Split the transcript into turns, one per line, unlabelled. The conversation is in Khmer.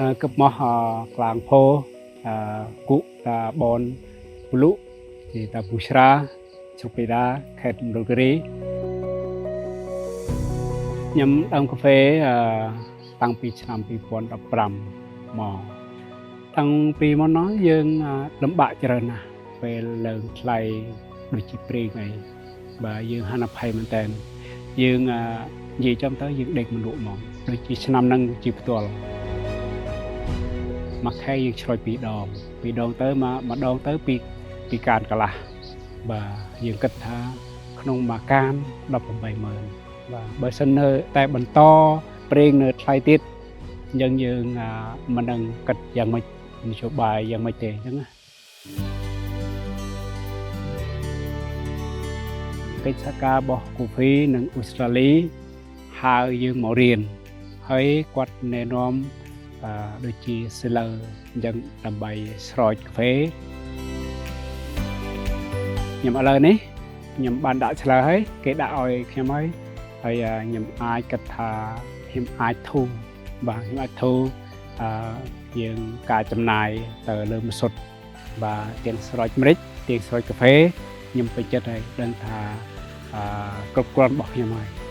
កឹបមកក្លាងផោគុតាបនពលុជាតាពូស្រាស្រុកបេដាខេត្តមណ្ឌលគិរីខ្ញុំដើមកាហ្វេតាំងពីឆ្នាំ2015មកតាំងពីមុននោះយើងលំបាកច្រើនណាស់ពេលឡើងថ្លៃដូចជាប្រេងអីបាទយើងហានិភ័យមែនតើយើងនិយាយចំទៅយើងដេកមិនលក់ហ្មងដូចជាឆ្នាំហ្នឹងជាផ្ទាល់មួយខែយើងឆ្លុយពីរដងពីរដងទៅមកម្ដងទៅពីពីកានកន្លះបាទយើងគិតថាក្នុងមួយកាន180,000បាទបើសិននៅតែបន្តប្រេងនៅថ្លៃទៀតអញ្ចឹងយើងមិនដឹងគិតយ៉ាងម៉េចនយោបាយយ៉ាងម៉េចទេអញ្ចឹងណាកិច្ចសហការរបស់កូហ្វីនិងអូស្ត្រាលីហៅយើងមករៀនហើយគាត់ណែនាំដូចជា seller អញ្ចឹងដើម្បីស្រោចកាហ្វេខ្ញុំឥឡូវនេះខ្ញុំបានដាក់ឆ្លើយហើយគេដាក់ឲ្យខ្ញុំហើយហើយខ្ញុំអាចគិតថាខ្ញុំអាចធូរបាទខ្ញុំអាចធូរអឺយើងការចំណាយទៅលើម្សុតបាទទាំងស្រោចម្រេចទាំងស្រោចកាហ្វេខ្ញុំពេញចិត្តហើយដឹងថាអឺគ្រប់គ្រាន់របស់ខ្ញុំហើយ។